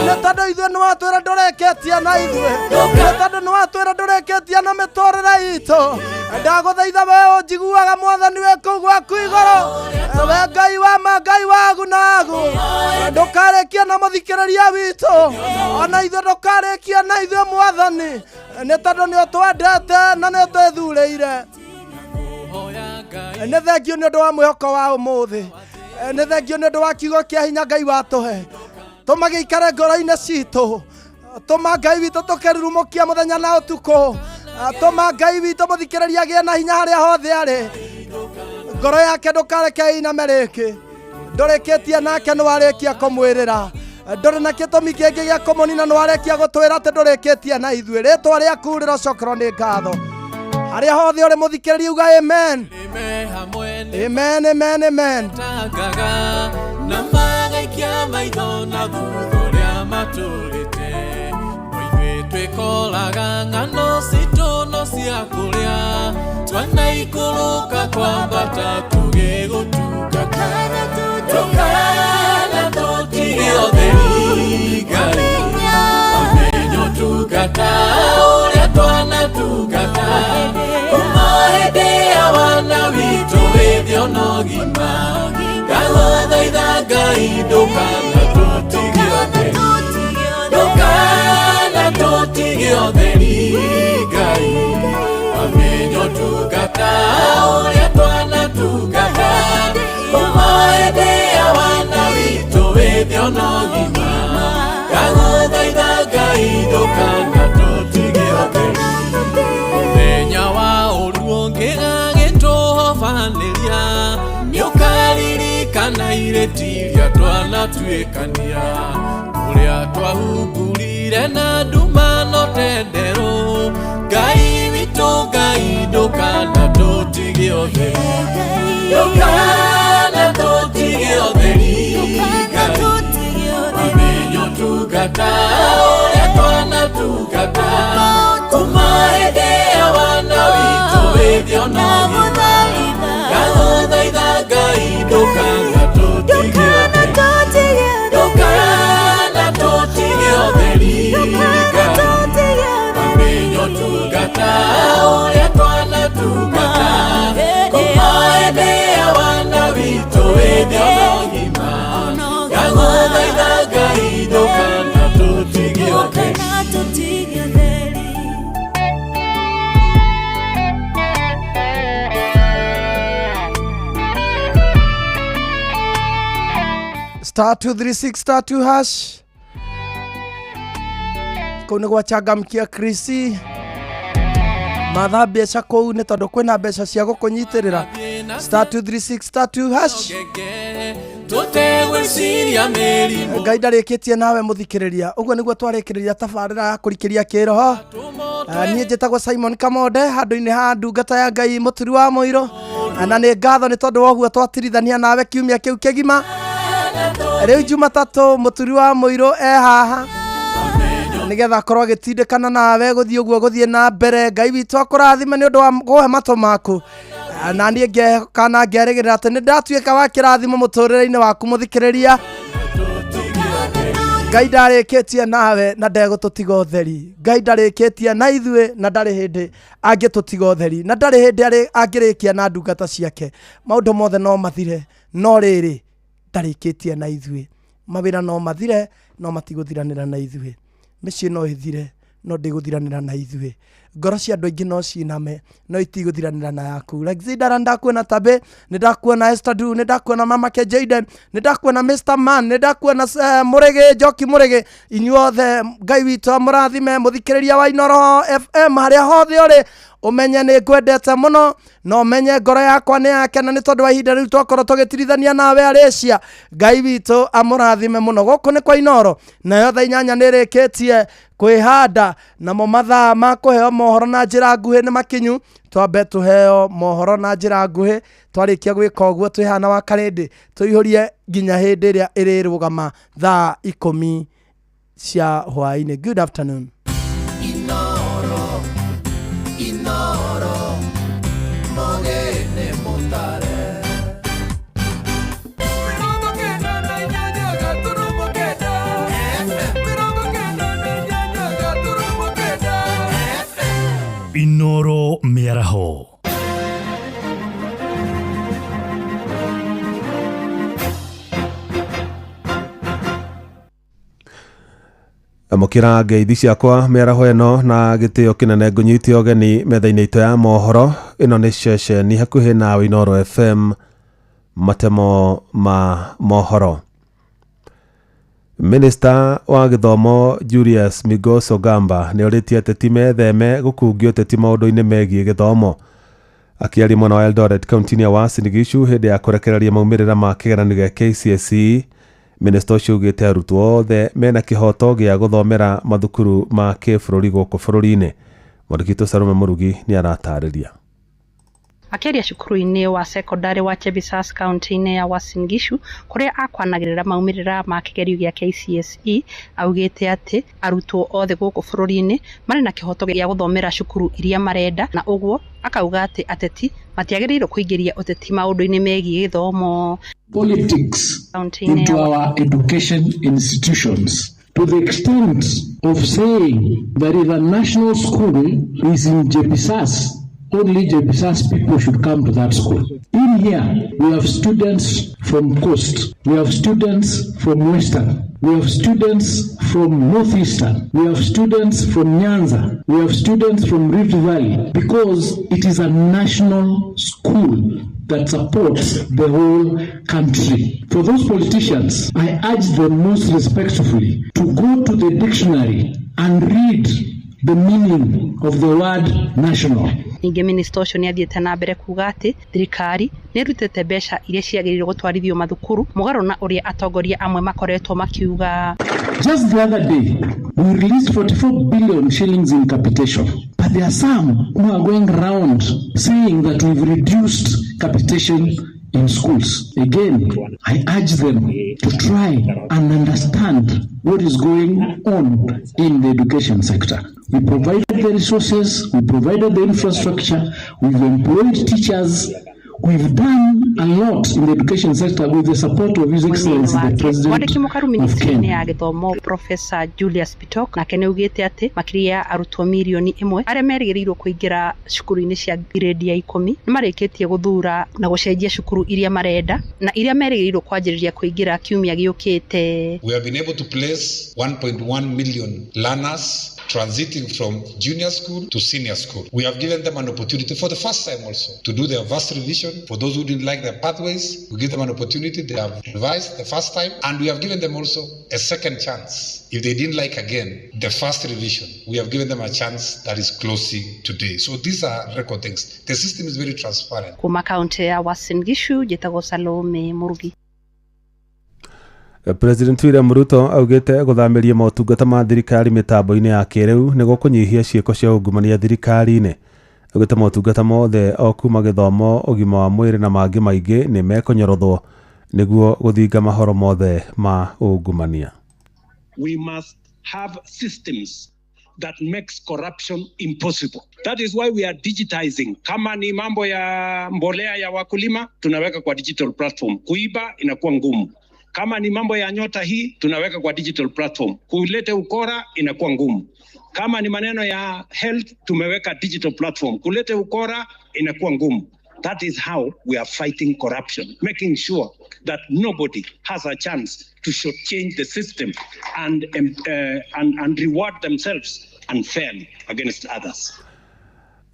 Nĩ tondũ ithuĩ nĩ watwĩra ndũrĩkĩtie na ithuĩ, nĩ tondũ nĩ watwĩra ndũrĩkĩtie na mĩtũrĩre itũ. Ndagũthaitha we ũnjiguaga Mwathani wĩ kũu gwaku igũrũ, we Ngai wa ma, Ngai wa agu na agu, ndũkarĩkie na mũthikĩrĩria witũ, ona ithuĩ ndũkarĩkie na ithuĩ Mwathani, nĩ tondũ nĩ ũtwendete na nĩ ũtwĩthurĩire. Nĩ thengio nĩ ũndũ wa mwĩhoko wa ũmũthĩ, nĩ thengio nĩ ũndũ wa kiugo kĩa hinya Ngai watũhe. Tũma gĩikare ngoro-inĩ citũ, tũma Ngai witũ tũkĩrurumũkia mũthenya na ũtukũ, tũma Ngai witũ mũthikĩrĩria agĩe na hinya harĩa hothe arĩ. Ngoro yake ndũkareke ĩiname rĩngĩ. Ndũrĩkĩtie nake nĩ warĩkia kũmwĩrĩra, ndũrĩ na gĩtũmi kĩngĩ gĩa kũmũnina, nĩ warĩkia gũtwĩra atĩ ndũrĩkĩtie na ithuĩ. Rĩtwa rĩaku rĩrocokerwo nĩ ngatho. Harĩa hothe ũrĩ mũthikĩrĩria uga amen. Amen, amen, amen. Tangaga na magaikia maitho na thutha ũrĩa matũrĩte. No ithuĩ twĩkoraga ng'ano citũ no cia kũrĩa, twanaikũrũka kwambata tũgĩgũtungata. Ndũkana tũtige ũtheri Ngai, ũmenye ũtungata ũrĩa twanatungata kuma hĩndĩ ya wana witũ wĩthĩ ona ũgima. Ndagũthaitha Ngai ndũkana tũtige ũtheri, ndũkana tũtige ũtheri Ngai, ũmenye ũtungata ũrĩa twanatungata kuma hĩndĩ ya wana witũ wĩthĩ ona ũgima. Ndagũthaitha Ngai ndũkana tũtige ũtheri. Mũthenya wa ũru ũngĩgagĩtũhobanĩria, nĩũkaririkana irĩti iria twanatuĩkania, ũrĩa twahungurire na nduma no tenderũ. Ngai Ngai ndũkana tũtige ũtheri, ndũkana tũtige ũtheri Ngai, wamenye ũtungata ũrĩa twanatungata kuma hĩndĩ ya wana witũ wĩthĩ ona ũgima. Ndagũthaitha Ngai ndũkana tũtige ũtheri, ndũkana tũtige ũtheri Ngai, wamenye ũtungata ũrĩa twanatungata kuma hĩndĩ ya wana witũ wĩthĩ ona ũgima. Ndagũthaitha Ngai ndũkana tũtige ũtheri. Star 236 star 2 hash kũu nĩ gwachangamkia Krisi matha mbeca kũu nĩ tondũ kwĩna mbeca cia gũkũnyitĩrĩra star 236 star 2 hash. Tũtegwĩciria mĩrimũ. Ngai ndarĩkĩtie nawe mũthikĩrĩria, ũguo nĩguo twarĩkĩrĩria tabarĩra ya kũrikĩria kĩroho. Niĩ njĩtagwo Simon Kamonde handũ-inĩ ha ndungata ya Ngai mũturi wa mũirũ, na nĩ ngatho nĩ tondũ wa ũguo twatirithania nawe kiumia kĩu kĩgima. Rĩu Jumatatũ mũturi wa mũirũ e haha nĩgetha akorwo agĩtindĩkana nawe gũthiĩ ũguo gũthiĩ na mbere. Ngai witũ akũrathime nĩ ũndũ wa kũhe matũ maku, na niĩ ngehoka na ngerĩgĩrĩra atĩ nĩ ndatuĩka wa kĩrathimo mũtũrĩre-inĩ waku mũthikĩrĩria. Ngai ndarĩkĩtie nawe na ndegũtũtiga ũtheri. Ngai ndarĩkĩtie na ithuĩ na ndarĩ hĩndĩ angĩtũtiga ũtheri, na ndarĩ hĩndĩ angĩrĩkia na ndungata ciake. Maũndũ mothe no mathire, no rĩrĩ ndarĩkĩtie na ithuĩ. Mawĩra no mathire, no matigũthiranĩra na ithuĩ. Mĩciĩ no ĩthire, no ndĩgũthiranĩra na ithuĩ. Ngoro cia andũ aingĩ no ciname, no itigũthiranĩra na yaku. Lexidara nĩ ndakuona, Tabe nĩ ndakuona, Esther Du nĩ ndakuona, Mama ke Jaden nĩ ndakuona, Mr Man nĩ ndakuona, Mũrĩgĩ Njoki Mũrĩgĩ, inyuothe Ngai witũ amũrathime. Mũthikĩrĩria wa Inoro FM harĩa hothe ũrĩ, ũmenye nĩ ngwendete mũno, na ũmenye ngoro yakwa nĩ yakena nĩ tondũ wa ihinda rĩu twakorwo tũgĩtirithania nawe Arĩcia. Ngai witũ amũrathime mũno. Gũkũ nĩ kwa Inoro, nayo thaa 8 nĩ ĩrĩkĩtie kwĩhanda, namo mathaa ma kũheo mohoro na njĩra nguhĩ nĩ makinyu. Twambe tũheo mohoro na njĩra nguhĩ, twarĩkia gwĩka ũguo twĩhana wa karĩndĩ tũihũrie nginya hĩndĩ ĩrĩa ĩrĩrũgama thaa 10 cia hwaĩ-inĩ. Good afternoon. Inoro, Inoro, Mogene Mutare. 98.9 FM. 98.9 Inoro mĩaraho. Amũkĩra ngeithi ciakwa mĩaraho ĩno na gĩtĩo kĩnene, ngũnyite ũgeni metha-inĩ itũ ya mohoro. Ĩno nĩ ceceni hakuhĩ nawe, Inoro FM, matemo ma mohoro. Minista wa gĩthomo Julius Migos Ogamba nĩ orĩtie ateti metheme gũkungio ũteti maũndũ-inĩ megiĩ gĩthomo. Akĩaria mwena wa Eldoret kaunti-inĩ ya Uasin Gishu hĩndĩ ya kũrekereria maumĩrĩra ma kĩgeranio gĩa KCSE, minista ũcio augĩte arutwo othe mena kĩhoto gĩa gũthomera mathukuru ma kĩbũrũri gũkũ bũrũri-inĩ. Mwandĩki witũ Salome Mũrugi nĩ aratarĩria. Akĩaria cukuru-inĩ wa cekondarĩ wa Chebisas kaunti-inĩ ya Uasin Gishu kũrĩa akwanagĩrĩra maumĩrĩra ma kĩgerio gĩa KCSE, augĩte atĩ arutwo othe gũkũ bũrũri-inĩ marĩ na kĩhoto gĩa gũthomera cukuru iria marenda, na ũguo akauga atĩ ateti matiagĩrĩirwo kũingĩria ũteti maũndũ-inĩ megiĩ gĩthomo. Politics Kaunti-inĩ into ya our education institutions to the extent of saying that if a national school is in Chebisaas, only Chebisaas people should come to that school. In here, we have students from Coast, we have students from Western, we have students from Northeastern, we have students from Nyanza, we have students from Rift Valley, because it is a national school that supports the whole country. For those politicians, I urge them most respectfully to go to the dictionary and read the meaning of the word "national". Ningĩ minista ũcio nĩ athiĩte na mbere kuuga atĩ thirikari nĩ ĩrutĩte mbeca iria ciagĩrĩirwo gũtwarithio mathukuru, mũgarũ na ũrĩa atongoria amwe makoretwo makiuga. Just the other day, we released 44 billion shillings in capitation. But But there are some who are going round saying that we've reduced capitation in schools. Again, I urge them to try and understand what is going on in the education sector. We provided the resources, we provided the infrastructure, we've employed teachers, we've done a lot in the education sector with the support of His Excellency the President Mwandĩki mũkaru of ministry-inĩ Kenya. Ya gĩthomo Profesa Julius Bitok nake nĩ augĩte atĩ makĩria ya arutwo mirioni 1 arĩa merĩgĩrĩirwo kũingĩra cukuru-inĩ cia grade ya 10 nĩ marĩkĩtie gũthura na gũcenjia cukuru iria marenda na iria merĩgĩrĩirwo kwanjĩrĩria kũingĩra kiumia gĩũkĩte. We have been able to place 1.1 million learners transiting from junior school to senior school. We have given them an opportunity for the first time also to do their vast revision. For those who didn't like their pathways, we give them an opportunity. They have revised the first time, and we have given them also a second chance. If they didn't like again the first revision, we have given them a chance that is closing today. So these are record things. The system is very transparent. Kuma kaunti ya Uasin Gishu njĩtagwo Salome Murugi. President William Ruto augĩte gũthamĩria motungata ma thirikari mĩtambo-inĩ ya kĩrĩu nĩ gũkũnyihia ciĩko cia ungumania thirikari-inĩ. Augĩte motungata mothe o kuma gĩthomo, ũgima wa mwĩrĩ na mangĩ maingĩ nĩ mekũnyorothwo nĩguo gũthinga mahoro mothe ma ungumania. We must have systems that makes corruption impossible. That is why we are digitizing. Kama ni mambo ya mbolea ya wakulima, tunaweka kwa digital platform. Kuiba inakuwa ngumu. Kama ni mambo ya Nyota hii, tunaweka kwa digital platform. Kulete ukora inakuwa ngumu. Kama ni maneno ya health, tumeweka digital platform. Kulete ukora inakuwa ngumu. That is how we are fighting corruption, making sure that nobody has a chance to shortchange the system and reward themselves unfairly against others.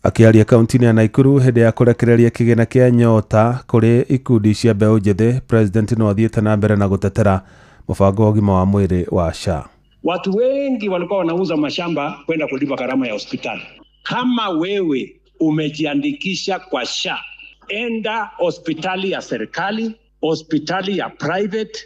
Akĩaria kaunti-inĩ ya Naikuru hĩndĩ ya kũrekereria kĩgĩna kĩa Nyota kũrĩ ikundi cia mbeũ njĩthĩ, President no athiĩte na mbere na gũtetera mũbango wa ũgima wa mwĩrĩ wa SHA. Watu wengi walikuwa wanauza mashamba kwenda kulipa gharama ya hospitali. Kama wewe umejiandikisha kwa SHA, enda hospitali ya serikali, hospitali ya private,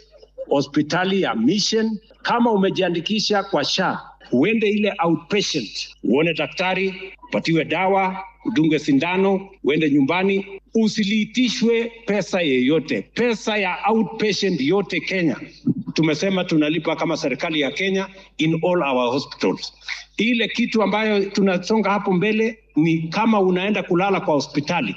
hospitali ya mission. Kama umejiandikisha kwa SHA, uende ile outpatient, uone daktari, upatiwe dawa, udungwe sindano, uende nyumbani, usiliitishwe pesa yeyote. Pesa ya outpatient yote Kenya tumesema tunalipa kama serikali ya Kenya in all our hospitals. Ile kitu ambayo tunasonga hapo mbele ni kama unaenda kulala kwa hospitali.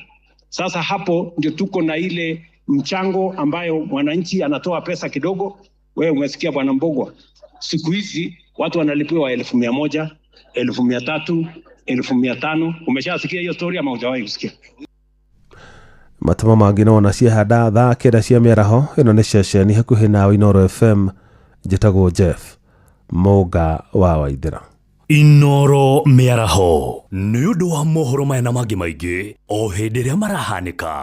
Sasa hapo ndio tuko na ile mchango ambayo mwananchi anatoa pesa kidogo. Wewe umesikia Bwana Mbogwa, siku hizi watu wanalipiwa 100,000, 300,000, 500,000. Umeshasikia hiyo story ama hujawahi kusikia? Matemo mangĩ no ona ciahanda thaa 9 cia mĩaraho. Ĩno nĩ ceceni hakuhĩ nawe, Inoro FM. Njĩtagwo Jeff Mũnga wa Waithĩra. Inoro mĩaraho nĩ ũndũ wa mohoro maya na mangĩ maingĩ o hĩndĩ ĩrĩa marahanĩka.